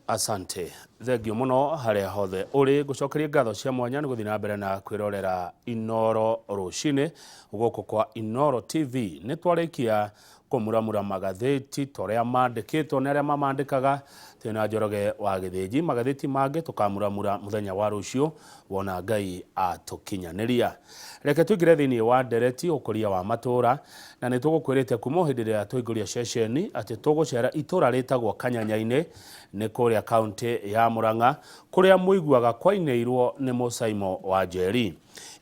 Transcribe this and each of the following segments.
Asante. Thengio mũno harĩa hothe ũrĩ. Ngũcokerie ngatho cia mwanya nĩ gũthiĩ na mbere na kwĩrorera Inoro rũcinĩ gũkũ kwa Inoro TV. Nĩ twarĩkia kũmuramura magathĩti ta ũrĩa mandĩkĩtwo nĩ arĩa mamandĩkaga. Twĩ na Njoroge wa Gĩthĩnji. Magathĩti mangĩ tũkamuramura mũthenya wa rũciũ wona Ngai atũkinyanĩria. Reke tũingĩre thĩinĩ wa ndereti ũkũria wa matũra, na nĩ tũgũkwĩrĩte kuma o hĩndĩ ĩrĩa twaingũria ceceni atĩ tũgũcera itũra rĩtagwo Kanyanya-inĩ, nĩ kũrĩa kaũntĩ ya Mũrang'a, kũrĩa mũiguaga kwainĩirwo nĩ Mũsaimo wa Njeri.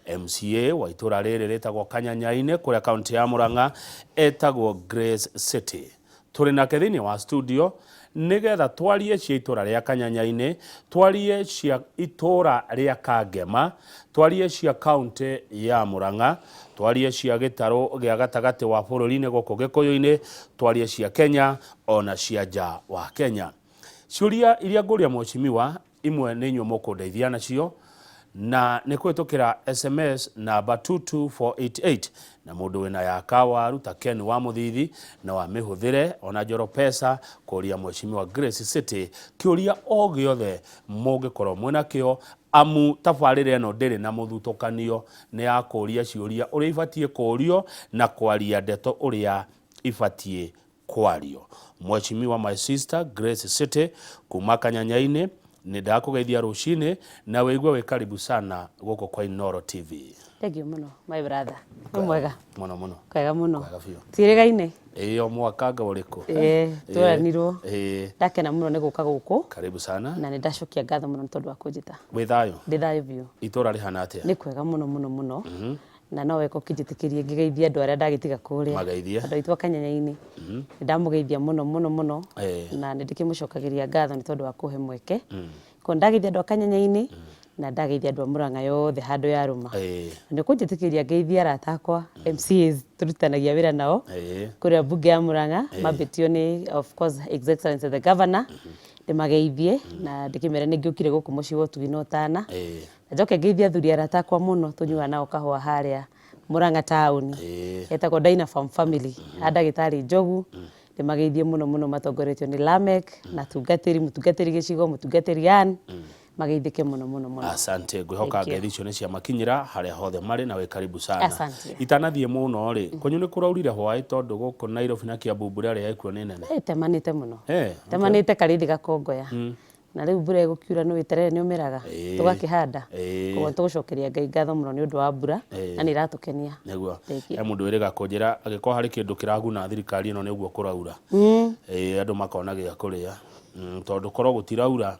MCA wa itũra rĩrĩ rĩtagwo Kanyanya-inĩ kũrĩa kaũntĩ ya Mũrang'a etagwo Grace City. Tũrĩ nake thĩinĩ wa studio nĩgetha twarie cia itũra rĩa Kanyanya-inĩ, twarie cia itũra rĩa Kangema, twarie cia kaũntĩ ya Mũrang'a, twarie cia gĩtarũ gĩa gatagatĩ wa bũrũri-inĩ gũkũ Gĩkũyũ-inĩ, twarie cia Kenya ona cia nja wa Kenya. Ciũria iria ngũria mheshimiwa Imwe nĩ inyuĩ mũkũndeithia nacio na nĩ kũhĩtũkĩra SMS namba 22488 na mũndũ wĩna ya kawaru ta Ken wa Mũthithi no amĩhũthĩre ona Njoro Pesa kũria Mheshimiwa Grace City kĩũria o gĩothe mũngĩkorwo mwĩnakĩo amu tabarĩra ĩno ndĩrĩ na mũthutũkanio nĩ ya kũria ciũria ũrĩa ibatiĩ kũrio na kwaria ndeto ũrĩa ibatiĩ kwario. Mheshimiwa my sister Grace City kuma Kanyanya-inĩ nĩ ndakũgeithia rũcinĩ na wĩigue wĩ karibu sana gũkũ kwa Inooro TV. Thank you mũno my brother. Wĩ mwega? Mũno mũno. Kwega mũno. Kwega biũ. Twĩrĩgaine? Ĩĩ o mwaka anga ũrĩkũ. Ĩĩ tweranirwo. Ĩĩ. Ndakena mũno nĩ gũka gũkũ. Karibu sana. Na nĩ ndacokia ngatho mũno nĩ tondũ wa kũnjĩta. Wĩ thayũ? Ndĩ thayũ biũ. Itũra rĩhana atĩa? Nĩ kwega mũno mũno mũno. Na no wega ũkĩnjĩtĩkĩrie ngĩgeithie andũ arĩa ndagĩtiga kũrĩa. Mageithie. Andũ aitũ a Kanyanya-inĩ. Nĩ ndamũgeithia mũno mũno mũno. Na nĩ ndĩkĩmũcokagĩria ngatho nĩ tondũ wa kũhe mweke. Koguo nĩ ndageithia andũ a Kanyanya-inĩ, na ndageithia andũ a Mũrang'a yothe handũ yarũma. Na nĩ ũkũnjĩtĩkĩria ngeithie arata akwa MCAs tũrutithanagia wĩra nao kũrĩa mbunge ya Mũrang'a, mambĩtio nĩ of course His Excellency the Governor, ndĩmageithie na ndĩkĩmere nĩ ngĩũkire gũkũ mũciĩ wa ũtugi na ũtana. Njoke ngeithie athuri arata akwa mũno tũnyuaga nao kahũa harĩa Mũrang'a taũni. Etagwo Dynafarm Family a ndagĩtarĩ Njogu. Ndĩmageithie mũno mũno matongoretio nĩ Lameck na atungatĩri, mũtungatĩri gĩcigo, mũtungatĩri Ann. Mageithĩke mũno mũno mũno. Asante, ngwĩhoka Thank you. ngeithi icio nĩ ciamakinyĩra harĩa hothe marĩ na wĩ karibu sana. Asante. Itanathiĩ mũno rĩ, kwanyu nĩ kũraurire hwaĩ tondũ gũkũ Nairobi na Kiambu mbura ĩrĩa ĩkuo nĩ nene? Ĩtemanĩte mũno. Okay. Temanĩte karĩthi gakongoya. Na rĩu mbura ĩgũkiura nĩ ũĩ terere nĩ ũmeraga, tũgakĩhanda. Koguo nĩ tũgũcokeria Ngai ngatho mũno nĩ ũndũ wa mbura na nĩ ĩratũkenia. Nĩguo. He mũndũ wĩrĩga kũnjĩra angĩkorwo harĩ kĩndũ kĩraguna thirikari ĩno nĩ ũguo kũraura. Ĩĩ andũ makona gĩa kũrĩa. Tondũ korwo gũtiraura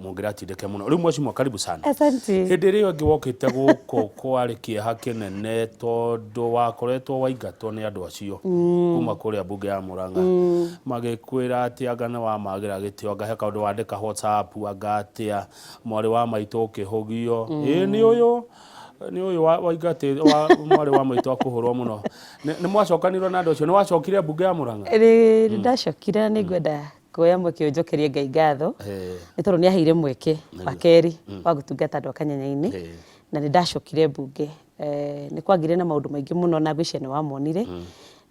mũngĩratindĩke mũno. Rĩu mheshimiwa karibu sana. Asante. Hĩndĩ ĩrĩa ĩngĩ wokĩte gũkũ kwarĩ kĩeha kĩnene tondũ wakoretwo waingatwo nĩ andũ acio kuma kũrĩa mbunge ya Murang'a. Magĩkwĩra atĩ anga nĩ wamagĩra gĩtĩo, anga he kaũndũ wandĩka WhatsApp, anga atĩa, mwarĩ wa maitũ ũkĩhũgio. Ĩĩ nĩ ũyũ nĩ ũyũ waingatĩ wa mwarĩ wa maitũ akũhũrwo mũno. Nĩ mwacokanirwo na andũ acio? Nĩ wacokire mbunge ya Murang'a? Nĩ ndacokire na nĩ ngwenda kuoya mweke ũyũ njokerie Ngai ngatho nĩ tondũ nĩ aheire mweke wa kerĩ wa gũtungata andũ a Kanyanya-inĩ na nĩ ndacokire mbunge. Nĩ kwagĩire na maũndũ maingĩ mũno na ngwĩciria nĩ wamonire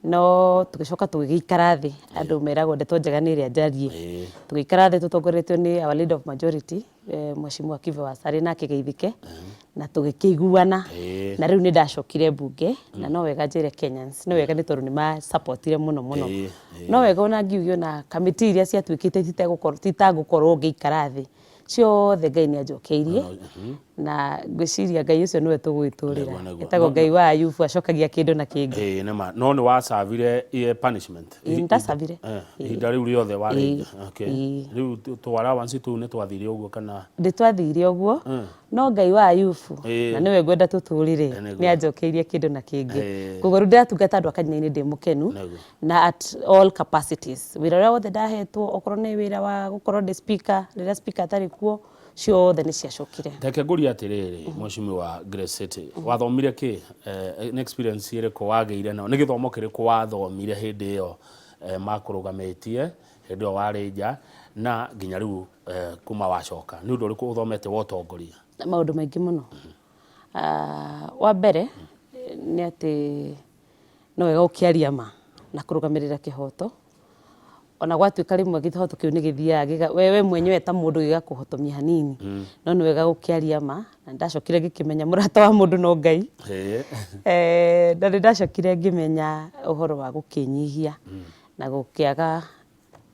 no tũgĩcoka tũgĩgĩikara thĩ, andũ meragwo ndeto njega nĩ ĩrĩa njarie. Tũgĩikara thĩ tũtongoretio nĩ our leader of majority Mheshimiwa Kibe wa Saria na akĩgeithĩke na tũgĩkĩiguana na rĩu nĩ ndacokire mbunge na no wega njĩre Kenyans nĩ wega nĩ tondũ nĩ ma supportire mũno mũno. No wega ona ngiuge ona kamĩtĩ iria ciatuĩkĩte titagũkorwo ngĩikara thĩ ciothe Ngai nĩ anjokeirie na ngwĩciria Ngai ũcio nĩwe tũgwĩtũrĩra. Etagwo Ngai wa Ayubu acokagia kĩndũ na kĩngĩ. Ĩĩ nĩ ma. No nĩ wacavire punishment? Ĩĩ nĩ ndacavire. Ihinda rĩu rĩothe warĩ nja? Okay. Rĩu tũ allowance tũu nĩ twathire ũguo kana? Nĩ twathire ũguo, no Ngai wa Ayubu, na nĩwe ngwenda tũtũrĩre, nĩ anjokeirie kĩndũ na kĩngĩ. Koguo rĩu ndĩratungata andũ a kanitha-inĩ ndĩ mũkenu na at all capacities. Wĩra ũrĩa wothe ndahetwo, okorwo nĩ wĩra wa gũkorwo ndĩ speaker, rĩrĩa speaker atarĩ kuo, ciothe nĩ ciacokire. Reke ngũrie atĩrĩrĩ, Mheshimiwa Grace City, wathomire kĩ? Nĩ experience ĩrĩkũ wagĩire nayo? Nĩ gĩthomo kĩrĩkũ wathomire hĩndĩ ĩyo makũrũgamĩtie, hĩndĩ ĩyo warĩ nja, na nginya rĩu kuma wacoka? Nĩ ũndũ ũrĩkũ ũthomete wa ũtongoria? Maũndũ maingĩ mũno. Wa mbere nĩ atĩ no wega gũkĩaria ma na kũrũgamĩrĩra kĩhoto. Ona gwatuĩka rĩmwe kĩhoto kĩu nĩ gĩthiaga gĩga, we we mwenyewe ta mũndũ gĩgakũhotomia hanini, no nĩ wega gũkĩaria ma, na nĩndacokire ngĩkĩmenya mũrata wa mũndũ no Ngai. Na nĩ ndacokire ngĩmenya ũhoro wa gũkĩnyihia na gũkĩaga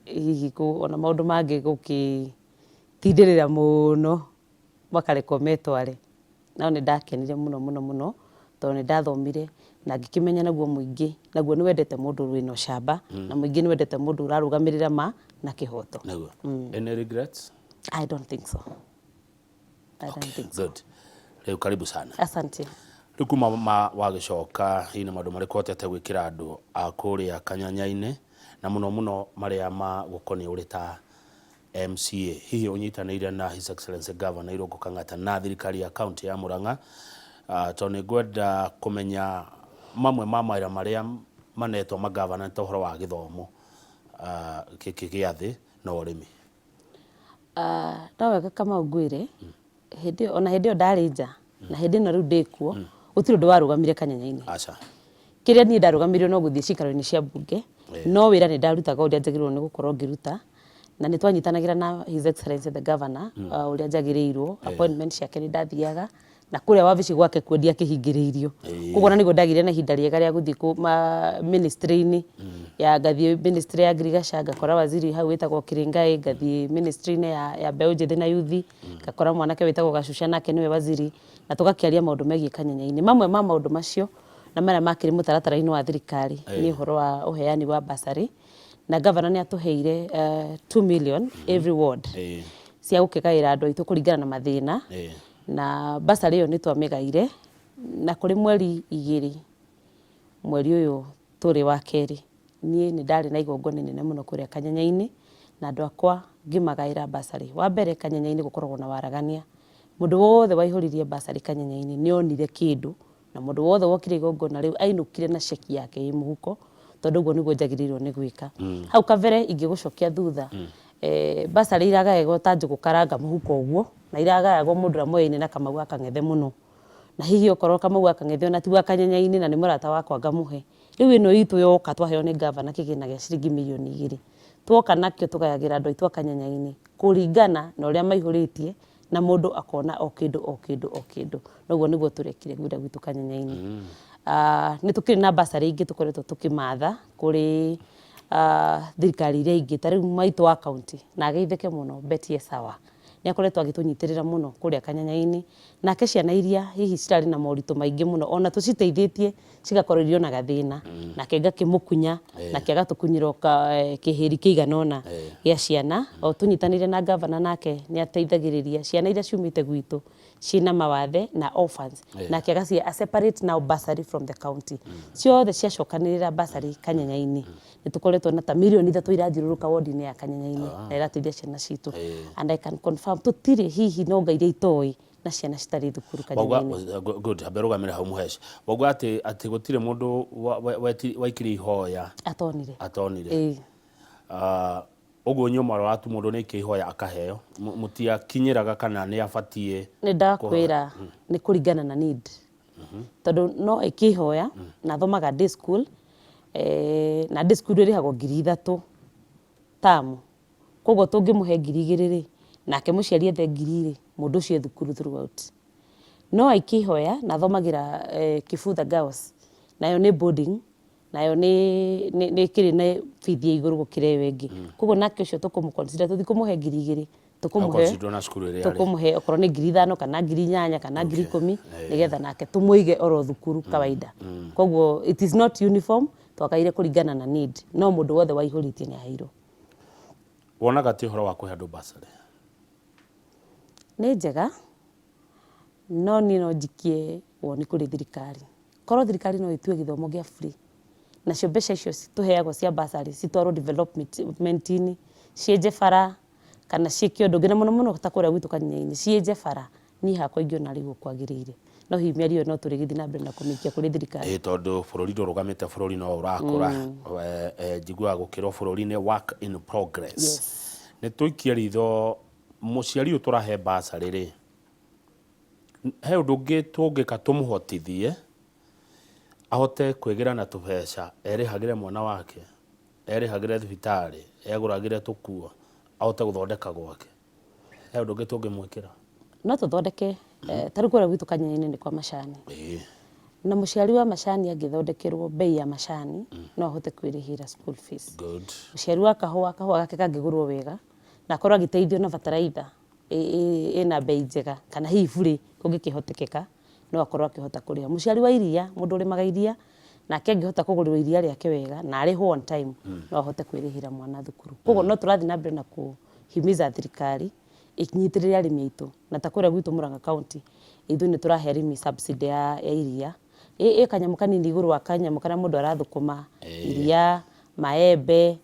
hihi ona maũndũ mangĩ gũkĩtindĩrĩra mũno makarekwo metware. No nĩ ndakenire mũno mũno mũno tondũ nĩ ndathomire na ngĩkĩmenya naguo mũingĩ naguo nĩ wendete mũndũ wĩna ũcamba na mũingĩ nĩ wendete mũndũ ũrarũgamĩrĩra ma na kĩhoto. Nĩguo. Any regrets? I don't think so. I don't think so. Good. Rĩu karibu sana. Asante. Rĩu kuma ma wagĩcoka hihi nĩ maũndũ marĩkũ ũhotete gwĩkĩra andũ a kũrĩa Kanyanya-inĩ na mũno mũno marĩa ma gũkoniĩ ũrĩ ta MCA hihi ũnyitanĩire na His Excellency Governor Irũngũ Kang'ata na thirikari ya kaunti ya Murang'a tondũ nĩ ngwenda kũmenya mamwe ma mawĩra marĩa manetwo magavana nĩ ta ũhoro wa gĩthomo gĩkĩ gĩa thĩ na ũrĩmi. No wega Kamau ngwĩre hĩndĩ ĩyo ona hĩndĩ ĩyo ndarĩ nja na hĩndĩ ĩno rĩu ndĩkuo gũtirĩ ũndũ warũgamire Kanyanya-inĩ. Aca. Kĩrĩa niĩ ndarũgamirio no gũthiĩ ciikaro-inĩ cia mbunge no wĩra nĩ ndarutaga ũrĩa njagĩrĩirwo nĩ gũkorwo ngĩruta na nĩ twanyitanagĩra na His Excellency the Governor ũrĩa njagĩrĩirwo appointment ciake nĩ ndathiaga na kũrĩa wabici gwake kuo ndiakĩhingĩrĩirio. Koguo ona nĩguo ndagĩire na ihinda rĩega rĩa gũthiĩ ministry-inĩ ya ngathiĩ ministry ya ngirigaca ngakora waziri hau wĩtagwo Kĩrĩngaĩ, ngathiĩ ministry-inĩ ya mbeũ njĩthĩ na yuthi ngakora mwanake wĩtagwo Gacuca nake nĩwe waziri na tũgakĩaria maũndũ megiĩ Kanyanya-inĩ. Mamwe ma maũndũ macio na marĩa makĩrĩ mũtaratara-inĩ wa thirikari nĩ ũhoro wa ũheani wa bursary na governor nĩ atũheire 2 million every ward cia gũkĩgaĩra andũ aitũ kũringana na mathĩna. Na bursary ĩyo nĩ twamĩgaire na kũrĩ mweri 2 mweri ũyũ tũrĩ wa kerĩ niĩ nĩ ndarĩ na igongona inene mũno kũrĩa Kanyanya-inĩ na andũ akwa ngĩmagaĩra bursary. Wa mbere Kanyanya-inĩ gũkoragwo na waragania, mũndũ wothe waihũririe bursary Kanyanya-inĩ nĩ onire kĩndũ na mũndũ wothe wokire igongona rĩu ainũkire na ceki yake ĩ mũhuko tondũ ũguo nĩguo njagĩrĩirwo nĩ gwĩka. Hau kabere ingĩgũcokia thutha bursary iragayagwo ta njũgũ karanga mũhuko ũguo na iragayagwo mũndũ ũrĩa moyaine na Kamau wa Kang'ethe mũno na hihi okorwo Kamau wa Kang'ethe ona ti wa Kanyanya-inĩ na nĩ mũrata wakwa ngamũhe. Rĩu ĩno itũ yoka twaheo nĩ gavana kĩgĩna gĩa ciringi mirioni 2 twoka nakĩo tũgayagĩra andũ aitũ a Kanyanya-inĩ kũringana na ũrĩa maihũrĩtie na mũndũ akona o kĩndũ o kĩndũ o kĩndũ. Na ũguo nĩguo tũrekire gwĩra gwitũ Kanyanya-inĩ. Nĩ tũkĩrĩ na bursary ingĩ tũkoretwo tũkĩmatha kũrĩ thirikari iria ingĩ ta rĩu maitũ wa county na ageithĩke mũno Betty Esawa nĩ akoretwo agĩtũnyitĩrĩra mũno kũrĩa Kanyanya-inĩ nake ciana iria hihi cirarĩ na moritũ maingĩ mũno ona tũciteithĩtie cigakorwo irĩ ona gathĩna nake ngakĩmũkunya nake agatũkunyĩra kĩhĩri kĩigana ũna gĩa ciana o tũnyitanĩire na gavana nake nĩ ateithagĩrĩria ciana iria ciumĩte gwitũ ciĩna mawathe na orphans nake agacihe a separate now bursary from the county ciothe ciacokanĩrĩra bursary Kanyanya-inĩ nĩ tũkoretwo na ta mirioni 3 irathiũrũrũka ward-inĩ ya Kanyanya-inĩ na ĩrateithia ciana citũ and I can confirm tũtirĩ hihi no nga iria itoĩ na ciana citarĩ thukuru Kanyanya-inĩ. Good, ambe rũgamĩre hau Mũhesh. Wauga atĩ atĩ gũtirĩ mũndũ waikirie ihoya atonire. Atonire. Ũguo inyuĩ mwaroraga tu mũndũ nĩ aikia ihoya akaheo, mũtiakinyĩraga kana nĩ abatiĩ. Nĩ ndakwĩra nĩ kũringana na need tondũ no aikie ihoya na athomaga day school na day school ĩrĩhagwo 3,000 tamu koguo tũngĩmũhe 2,000 rĩ nake mũciari ethe 1,000 rĩ mũndũ ũcio e thukuru throughout. No aikie ihoya na athomagĩra Kibutha Girls nayo nĩ boarding nayo nĩ ĩkĩrĩ na bithi ya igũrũ gũkĩra ĩyo ĩngĩ. Koguo nake ũcio tũkũmũ consider tũtikũmũhe 2,000 tũkũmũhe tũkũmũhe okorwo nĩ 5,000 kana 8,000 kana 10,000 nĩgetha nake tũmũige oro thukuru kawaida. Koguo it is not uniform twagaire kũringana na need no mũndũ wothe waihũrĩtie nĩ aheirwo. Wonaga atĩa ũhoro wa kũhe andũ bursary? Nĩ njega no niĩ no njikie woni kũrĩ thirikari. Korwo thirikari no ĩtue gĩthomo gĩa free nacio mbeca icio tũheagwo cia bursary citwarwo development-inĩ, cienje bara kana ciĩke ũndũ ũngĩ na mũno mũno ta kũrĩa gwitũ Kanyanya-inĩ cienje bara, niĩ hakwa ingĩona arĩ guo kwagĩrĩire. No hihi mĩario ĩyo no tũrĩgĩthiĩ na mbere na kũmĩikia kũrĩ thirikari. Ĩĩ tondũ bũrũri ndũrũgamĩte bũrũri no ũrakũra. Njiguaga gũkĩrwo bũrũri nĩ work in progress. Nĩ tũikie ritho mũciari ũyũ tũrahe bursary rĩ, he ũndũ ũngĩ tũngĩka tũmũhotithie ahote kwĩgĩra na tũbeca erĩhagĩre mwana wake? Erĩhagĩre thibitarĩ, egũragĩre tũkuo, ahote gũthondeka gwake. He ũndũ ũngĩ tũngĩmwĩkĩra? No tũthondeke, ta rĩu kũrĩa gwitũ Kanyanya-inĩ nĩ kwa macani. Na mũciari wa macani angĩthondekerwo bei ya macani, no ahote kwĩrĩhĩra school fees. Good. Mũciari wa kahũa, kahũa gake kangĩgũrwo wega, na akorwo agĩteithio na bataraitha ĩna bei njega, kana hihi burĩ kũngĩkĩhotekeka, no akorwo akĩhota kũrĩha. Mũciari wa iria, mũndũ ũrĩmaga iria, nake angĩhota kũgũrĩrwo iria rĩake wega, na arĩhwo on time, no ahote kwĩrĩhĩra mwana thukuru. Koguo no tũrathiĩ na mbere na kũ himiza thirikari ĩnyitĩrĩre arĩmi aitũ, na ta kũrĩa gwitũ Murang'a County, ithuĩ nĩ tũrahe arĩmi subsidy ya iria, ĩ kanyamũ kanini igũrũ wa kanyamũ karĩa mũndũ arathũkũma, iria, maembe,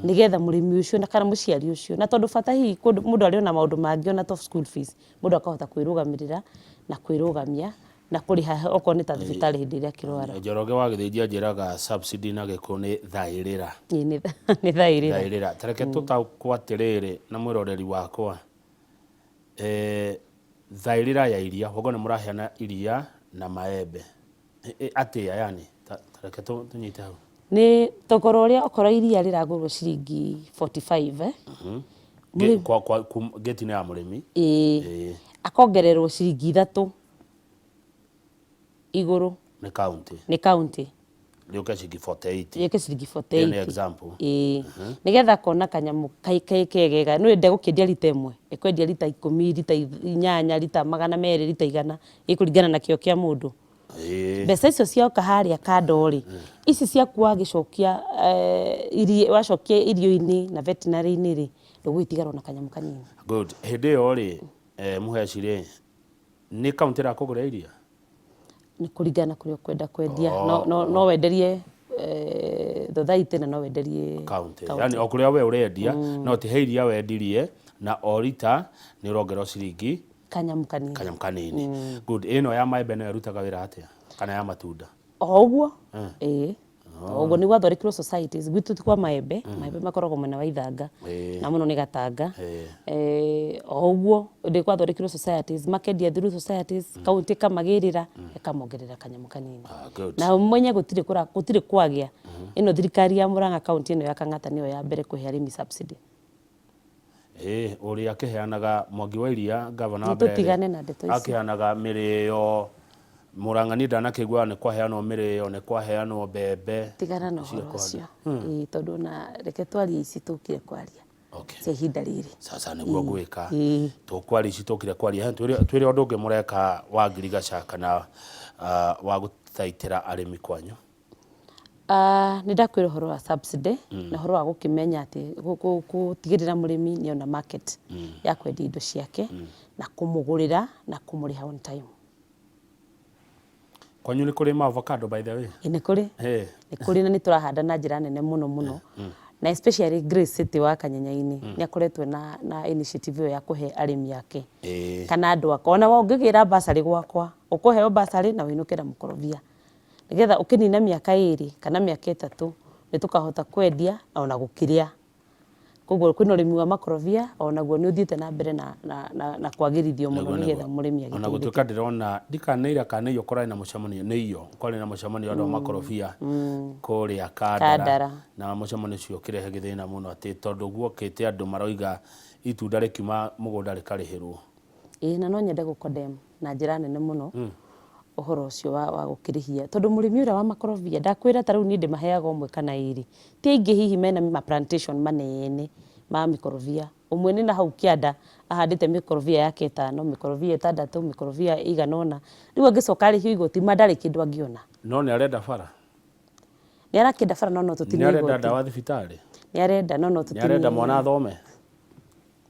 nĩgetha mũrĩmi ũcio na kana mũciari ũcio, na tondũ bata hihi mũndũ arĩ ona maũndũ mangĩ ona to school fees, mũndũ akahota kwĩrũgamĩrĩra na kwĩrũgamia na kũrĩha okorwo nĩ ta thibitarĩ hĩndĩ ĩrĩa akĩrwara. Njoroge wa Gĩthĩnji anjĩraga subsidy na Gĩkũyũ nĩ thaĩrĩra. Ĩĩ nĩ thaĩrĩra. Thaĩrĩra. Ta reke tũtaũkwo atĩrĩrĩ na mwĩroreri wakwa, thaĩrĩra ya iria, ũguo nĩ mũraheana iria na maembe. Atĩa yani? Ta reke tũnyite hau. Nĩ thogora ũrĩa okorwo iria rĩragũrwo ciringi 45 Ngĩti-inĩ ya mũrĩmi. Ĩĩ. Akongererwo ciringi ithatũ igũrũ. Nĩ county. Nĩ county. Rĩũke ciringi 48. Rĩũke ciringi 48. Ĩyo nĩ example. Ĩĩ. Nĩgetha akona kanyamũ kegega. Nĩũĩ ndegũkĩendia rita ĩmwe, ekwendia rita ikũmi, rita inyanya, rita 200, rita 100, ĩkũringana na kĩo kĩa mũndũ. Mbeca icio cioka harĩa kando rĩ, ici ciaku wagĩcokia wacokia irio-inĩ na veterinary-inĩ rĩ, ndũgũgĩtigarwo na kanyamũ kanini. Good. Hĩndĩ ĩyo rĩ, Mũheci rĩ, nĩ kaũntĩ ĩrakũgũrĩra iria? Nĩ kũringana na kũrĩa ũkwenda kwendia. No wenderie thothaitĩ na no wenderie kaũntĩ. Yaani o kũrĩa we ũrendia, no ti he iria wendirie na o rita nĩ ũrongererwo ciringi Kanyamũ kanini. Kanyamũ kanini. Good. Ĩno ya maembe nayo ĩrutaga wĩra atĩa? Kana ya matunda? O ũguo. Ĩĩ. O ũguo nĩ gwathondekirwo societies. Gwitũ ti kwa maembe, maembe makoragwo mwena wa Ithanga na mũno nĩ Gatanga. O ũguo nĩ gwathondekirwo societies, makendia through societies, county ĩkamagĩrĩra, ĩkamongerera kanyamũ kanini. Na ũmenye gũtirĩ gũtirĩ kwagĩa, ĩno thirikari ya Murang'a county ĩno ya Kang'ata nĩyo ya mbere kũhe arĩmi subsidy. Ĩĩ, ũrĩa akĩheanaga Mwangi wa Iria ngavana wa Nĩ mbere rĩ, tũtigane na ndeto icio. akĩheanaga mĩrĩo Murang'a niĩ ndanakĩiguaga nĩ kwaheanwo mĩrĩo, nĩ kwaheanwo mbembe. Tigana na ũhoro ũcio. Ĩĩ, tondũ ona reke twarie ici tũkire kwaria Okay. cia ihinda rĩrĩ. Sasa nĩguo ngwĩka. Ĩĩ. Tũkwaria ici tũkire kwaria. He, twĩre twĩre ũndũ ũngĩ mũreka wa ngirigaca kana wa gũthaitĩra arĩmi kwanyu. Nĩ ndakwĩra ũhoro wa subsidy na ũhoro wa gũkĩmenya atĩ gũtigĩrĩra mũrĩmi nĩ ona market ya kwendia indo ciake na kũmũgũrĩra na kũmũrĩha on time. Kwanyu nĩ kũrĩ ma avocado by the way? Ĩĩ nĩ kũrĩ, nĩ kũrĩ na nĩ tũrahanda na njĩra nene mũno mũno na especially Grace City wa Kanyenya-inĩ nĩ akoretwo na initiative ĩyo ya kũhe arĩmi ake kana andũ akwa. Ona ũngĩgĩra bursary gwakwa, ũkũheo bursary na ũinũke na mũkorobia. Nĩgetha ũkĩnina mĩaka ĩrĩ kana mĩaka ĩtatũ nĩ tũkahota kwendia ona gũkĩrĩa. Koguo kwĩna ũrĩmi wa makorobia onaguo nĩ ũthiĩte na mbere na kwagĩrithio mũno nĩgetha mũrĩmi agĩteithĩke. Ona gũtuĩka ndĩrona ndikana nĩ ira kana nĩ iyo kũrarĩ na mũcemanio, nĩ iyo kwarĩ na mũcemanio wa andũ a makorobia kũrĩa Kandara, na mũcemanio ũcio ũkĩrehe gĩthĩna mũno atĩ tondũ guokĩte andũ maroiga itunda rĩkiuma mũgũnda rĩkarĩhĩrwo. Ĩĩ na no nyende gũ condemn na njĩra nene mũno ũhoro ũcio wa gũkĩrĩhia tondũ mũrĩmi ũrĩa wa makorobia ndakwĩra ta rĩu niĩ ndĩmaheaga ũmwe kana ĩrĩ, ti aingĩ hihi mena ma plantation manene ma mĩkorobia, ũmwe nĩ na hau kĩanda ahandĩte mĩkorobia yake ĩtano, mĩkorobia ĩtandatũ, mĩkorobia ĩigana ũna, rĩu angĩcoka arĩhio igoti ma ndarĩ kĩndũ angĩona. No nĩ arenda bara? Nĩ arakĩenda bara no no tũtinie Nĩ arenda igoti. ndawa thibitarĩ? Nĩ arenda no no Nĩ arenda tũtinie. mwana athome?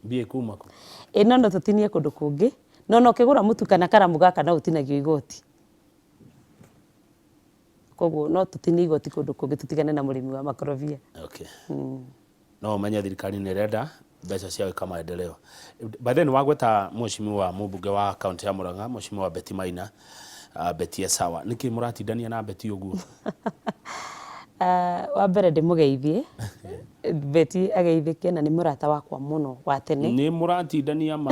Mbia ikuma kũ? Ĩ no no tũtinie kũndũ kũngĩ. No ona ũkĩgũra mũtu kana karamu gaka no ũtinagio igoti. Koguo no tũtinie igoti kũndũ kũngĩ tũtigane na mũrĩmi wa makorobia. Okay. No ũmenye thirikari nĩ ĩrenda mbeca cia gwĩka maendeleo. By the way nĩ wagweta mheshimiwa mũmbunge wa kaunti ya Murang'a, mheshimiwa Betty Maina, Betty Esawa. Nĩkĩ mũratindania na Betty ũguo? Wa mbere ndĩmũgeithie Betty ageithĩke na nĩ mũrata wakwa mũno wa tene. Nĩ mũratindania ma.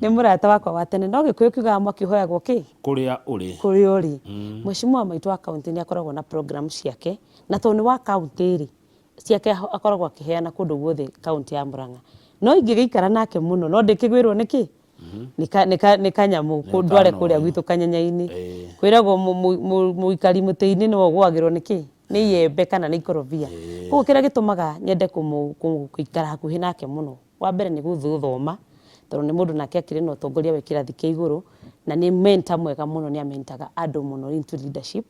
Nĩ mũrata wakwa wa tene, no Gĩkũyũ kiugaga mwaki ũhoyagwo kĩ? Kũrĩa ũrĩ. Kũrĩa ũrĩ. Mheshimiwa maitũ wa kaunti nĩ akoragwo na program ciake, na tondũ nĩ wa kaunti rĩ, ciake akoragwo akĩheana kũndũ guothe kaunti ya Murang'a. No ingĩgĩikara nake mũno no ndĩkĩgwĩrwo nĩ kĩ? Nĩ kanyamũ Nĩ ndware ũtano kũrĩa ũyũ. Gwitũ kanyenya-inĩ. Kwĩragwo mũikari mũtĩ-inĩ nĩwe ũgũagĩrwo nĩ kĩ? Nĩ iyembe kana nĩ ikorobia. Koguo kĩrĩa gĩtũmaga nyende gũikara hakuhĩ nake mũno, wa mbere nĩ gũthoma, tondũ nĩ mũndũ nake akĩrĩ na ũtongoria wa kĩrathi kĩa igũrũ, na nĩ mentor mwega mũno, nĩ amentaga andũ mũno into leadership.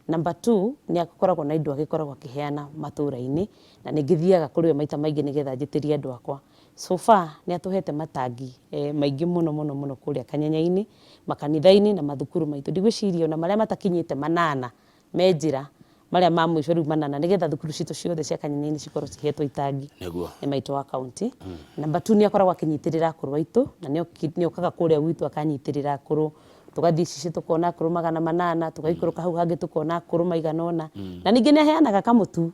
Number two, nĩ akoragwo na indo agĩkoragwo akĩheana matũra-inĩ, na nĩ ngĩthiaga kũrĩ we maita maingĩ nĩgetha njĩtĩrie andũ akwa. So far nĩ atũhete matangi maingĩ mũno mũno mũno kũrĩa kanyenya-inĩ, makanitha-inĩ na mathukuru maitũ. Ndigwĩciria ona marĩa matakinyĩte manana me njĩra, marĩa ma mũico rĩu manana, nĩgetha thukuru citũ ciothe cia kanyenya-inĩ cikorwo cihetwo itangi nĩ maitũ wa kaunti. Number two, nĩ akoragwo akĩnyitĩrĩra akũrũ aitũ, na nĩ okaga kũrĩa gwitũ akanyitĩrĩra akũrũ, tũgathiĩ Icicĩ tũkona akũrũ 800, tũgaikũrũka hau hangĩ tũkona akũrũ maigana ũna, na ningĩ nĩ aheanaga kamũtu.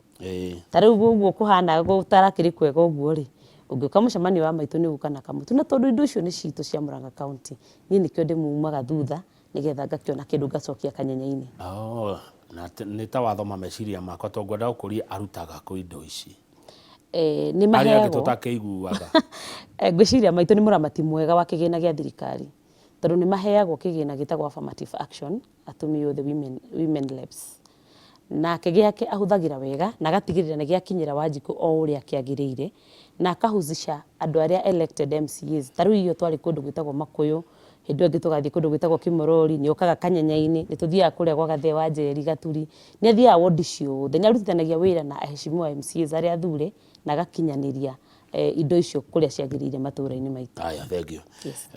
Ta rĩu ũguo kũhana gũtarakĩrĩ kwega ũguo rĩ, ũngĩũka mũcemanio wa maitũ nĩ ũgũka na kamũtu, na tondũ indo icio nĩ citũ cia Murang'a County, niĩ nĩkĩo ndĩmumaga thutha nĩgetha ngakĩona kĩndũ ngacokia kanyenya-inĩ. Oh, na nĩ ta wathoma meciria makwa tondũ ngwenda gũkũria arutaga kũ indo ici? Nĩ Arĩa angĩ maheagwo. Tũtakĩiguaga. Ngwĩciria maitũ nĩ mũramati mwega wa kĩgĩna gĩa thirikari, tondũ nĩ maheagwo kĩgĩna gĩtagwo affirmative action, atumia othe women reps. Nake gĩake ahũthagĩra wega na agatigĩrĩra nĩ gĩakinyĩra Wanjikũ o ũrĩa kĩagĩrĩire, na akahusisha andũ arĩa elected MCAs. Ta rĩu iyo twarĩ kũndũ gwĩtagwo Makũyũ, hĩndĩ ĩyo ĩngĩ tũgathiĩ kũndũ gwĩtagwo Kĩmorori, nĩ okaga Kanyenya-inĩ, nĩ tũthiaga kũrĩa gwa Gathee wa Njeri, Gaturi, nĩ athiaga wondi ciothe, nĩ arutithanagia wĩra na aheshimiwa MCAs arĩa athure na agakinyanĩria indo icio kũrĩa ciagĩrĩire matũra-inĩ maitũ. Haya, thengiũ. Yes.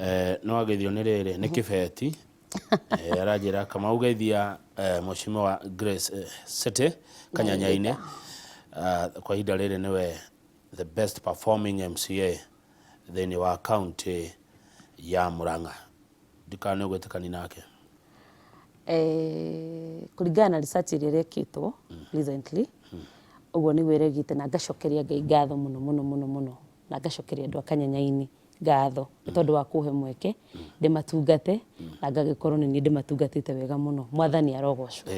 No wageithio nĩ rĩrĩ, nĩ kĩbeti. Aranjĩra Kamau geithia Mheshimiwa Grace City Kanyanya-inĩ. Kwa ihinda rĩrĩ nĩwe the best performing MCA thĩinĩ wa county ya Murang'a. Ndikana nĩ ũgwĩtĩkania nake. Kũringana na research ĩrĩa ĩrekĩtwo recently, ũguo nĩguo ĩregĩte, na ngacokeria Ngai ngatho mũno mũno mũno mũno, na ngacokeria andũ a Kanyanya-inĩ ngatho nĩ tondũ wa kũhe mweke ndĩmatungate, na ngagĩkorwo nĩ niĩ ndĩmatungatĩte wega mũno. Mwathani arogocwo.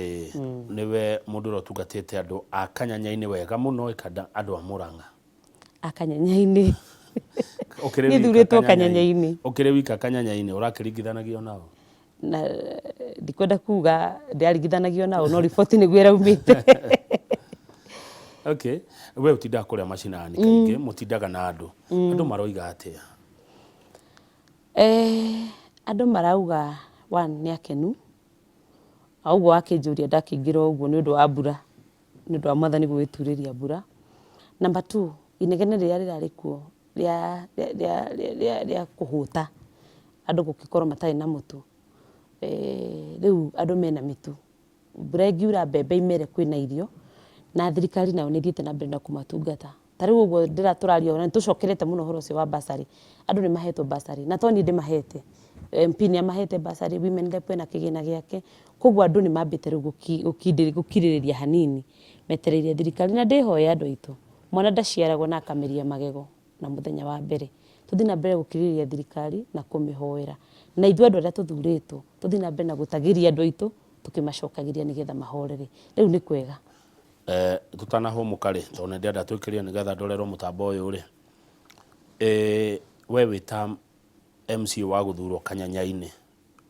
Nĩwe mũndũ ũrĩa ũtungatĩte andũ a Kanyanya-inĩ wega mũno ĩkanda andũ a Murang'a. A Kanyanya-inĩ. Ũkĩrĩ Niĩ wika thurĩtwo Kanyanya-inĩ. Kanyanya-inĩ. Ũkĩrĩ wika Kanyanya-inĩ ũrakĩringithanagio nao? Na ndikwenda kuga ndĩraringithanagio nao, no riboti nĩguo ĩraumĩte. Okay. We ũtindaga kũrĩa macinani kaingĩ, mũtindaga na andũ. Andũ maroiga atĩa? Andũ marauga one nĩ akenu, o ũguo wakĩnjũria ndakĩingĩra o ũguo nĩ ũndũ wa mbura, nĩ ũndũ wa Mwathani gũgĩturĩria mbura. Number two, inegene rĩrĩa rĩrarĩ kuo rĩa kũhũta, andũ gũgĩkorwo matarĩ na mũtu, rĩu andũ mena mĩtu. Mbura ĩngiura mbembe imere kwĩna irio, na thirikari nayo nĩ ĩthiĩte na mbere na kũmatungata. Ta rĩu ũguo tũraria ũhoro, nĩ tũcokerete mũno ũhoro ũcio wa bursary, andũ nĩ mahetwo bursary, na to niĩ ndĩmahete, MP nĩ amahete bursary, women rep ena kĩgĩna gĩake, koguo andũ nĩ mambĩte rĩu gũkirĩrĩria hanini, metereire thirikari. Na ndĩhoya andũ aitũ, mwana ndaciaragwo na akameria magego na mũthenya wa mbere. Tũthiĩ na mbere gũkirĩrĩria thirikari na kũmĩhoera. Na ithuĩ andũ arĩa tũthurĩtwo, tũthiĩ na mbere na gũtagĩria andũ aitũ, tũkĩmacokagĩria nĩgetha mahorere. Rĩu nĩ kwega. Tũtanahũmũka rĩ, tondũ nĩ ndĩrenda twĩkĩrie nĩgetha ndorerwo mũtambo ũyũ rĩ, we wĩ ta MCA wa gũthurwo Kanyanya-inĩ,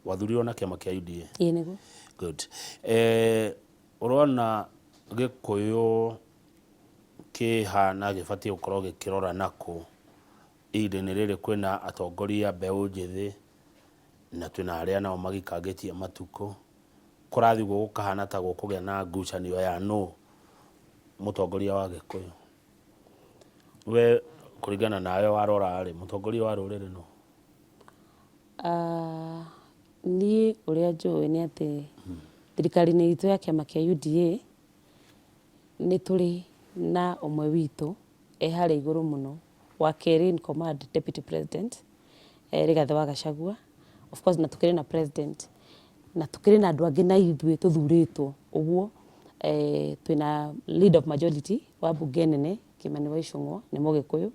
wathurirwo na kĩama kĩa UDA? Ĩĩ nĩguo. Good. Ũrona Gĩkũyũ kĩha na gĩbatiĩ gũkorwo gĩkĩrora nakũ ihinda-inĩ rĩrĩ kwĩna atongoria mbeũ njĩthĩ na twĩna arĩa nao magĩikangĩtie matukũ, kũrathiĩ ũguo gũkahana ta gũkũgĩa na ngucanio ya nũ mũtongoria wa Gĩkũyũ. We kũringana nawe warora rĩ, mũtongoria wa rũrĩrĩ nũ? Niĩ ũrĩa njũĩ nĩ atĩ thirikari-inĩ itũ ya kĩama kĩa UDA nĩ tũrĩ na ũmwe witũ e harĩa igũrũ mũno, wa kerĩ in command, deputy president Rigathĩ wa Gachagua, of course na tũkĩrĩ na president, na tũkĩrĩ na andũ angĩ na ithuĩ tũthurĩtwo ũguo, twĩna leader of majority wa mbunge nene Kĩmani wa Ichung'wa nĩ Mũgĩkũyũ,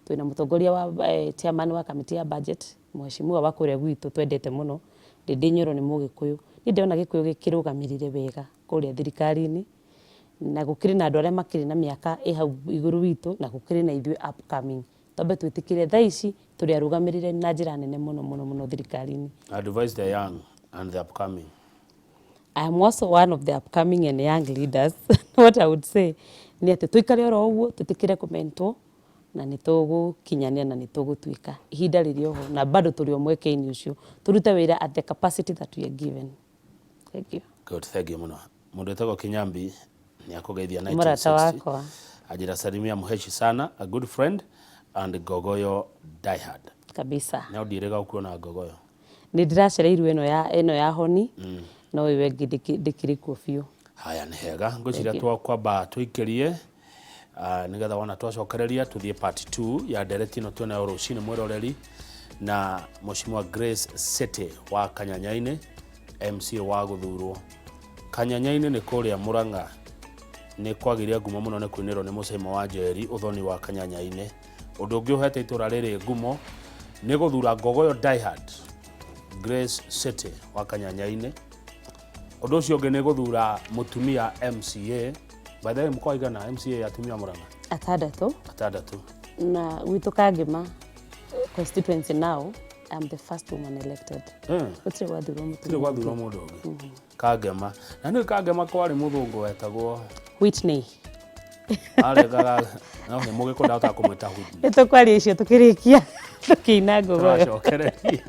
twĩna mũtongoria wa chairman wa kamĩtĩ ya budget. Mheshimiwa wa kũrĩa gwitũ twendete mũno, Ndĩndĩ Nyoro nĩ Mũgĩkũyũ. Niĩ ndĩrona Gĩkũyũ gĩkĩrũgamĩrĩire wega kũrĩa thirikari-inĩ, na gũkĩrĩ na andũ arĩa makĩrĩ na mĩaka ĩ hau igũrũ witũ, na gũkĩrĩ na ithuĩ upcoming. Twambe twĩtĩkĩre thaa ici tũrĩ arũgamĩrĩre na njĩra nene mũno mũno mũno thirikari-inĩ. Advise the young and the upcoming. I am also one of the upcoming and young leaders. What I would say nĩ atĩ tũikare oro ũguo twĩtĩkĩre kũmentwo na nĩ tũgũkinyanĩra na nĩ tũgũtuĩka ihinda rĩrĩ oho na bado tũrĩ o mweke-inĩ ũcio tũrute wĩra at the capacity that we are given. Thank you. Good, thank you mũno. Mũndũ wĩtagwo Kinyambi nĩ akũgeithia Mũrata 1960. wakwa. Anjĩra salimia Mũheshi sana, a good friend and Ngogoyo diehard. Kabisa. No ndiĩrĩga gũkuona Ngogoyo. Nĩ ndĩracereirwo ĩno ya ĩno ya honi no ĩyo ĩngĩ ndĩkĩrĩ kuo biũ. Haya nĩ hega ngwĩciria twakwamba tũikĩrie nĩgetha wona twacokereria tũthiĩ part 2 ya ndereti ĩno twĩnayo rũcinĩ mwĩroreri na Mheshimiwa Grace City wa Kanyanya-inĩ MCA wa gũthurwo Kanyanya-inĩ nĩ kũrĩa Murang'a nĩ kwagĩire ngumo mũno nĩ kũinĩrwo nĩ Mũcaimo wa Njeri ũthoni wa Kanyanya-inĩ ũndũ ũngĩ ũhete itũra rĩrĩ ngumo nĩ gũthura Ngogoyo Diehard Grace City wa Kanyanya-inĩ ũndũ ũcio ũngĩ nĩ gũthura mũtumia MCA by the way mkoa igana MCA atumia Murang'a Atandatũ. Atandatũ. Na gwitũ Kangema constituency now I'm the first woman elected. Gũtirĩ gwathurwo Gũtirĩ mũtumia. Gwathurwo mũndũ ũngĩ Kangema na nĩ Kangema kwarĩ mũthũngũ wetagwo Whitney. Aregaga no nĩ mũgĩkũ ndahota kũmwĩta Whitney. Nĩ tũkwaria icio tũkĩrĩkia tũkĩina ngogoyo. Tũracokereria.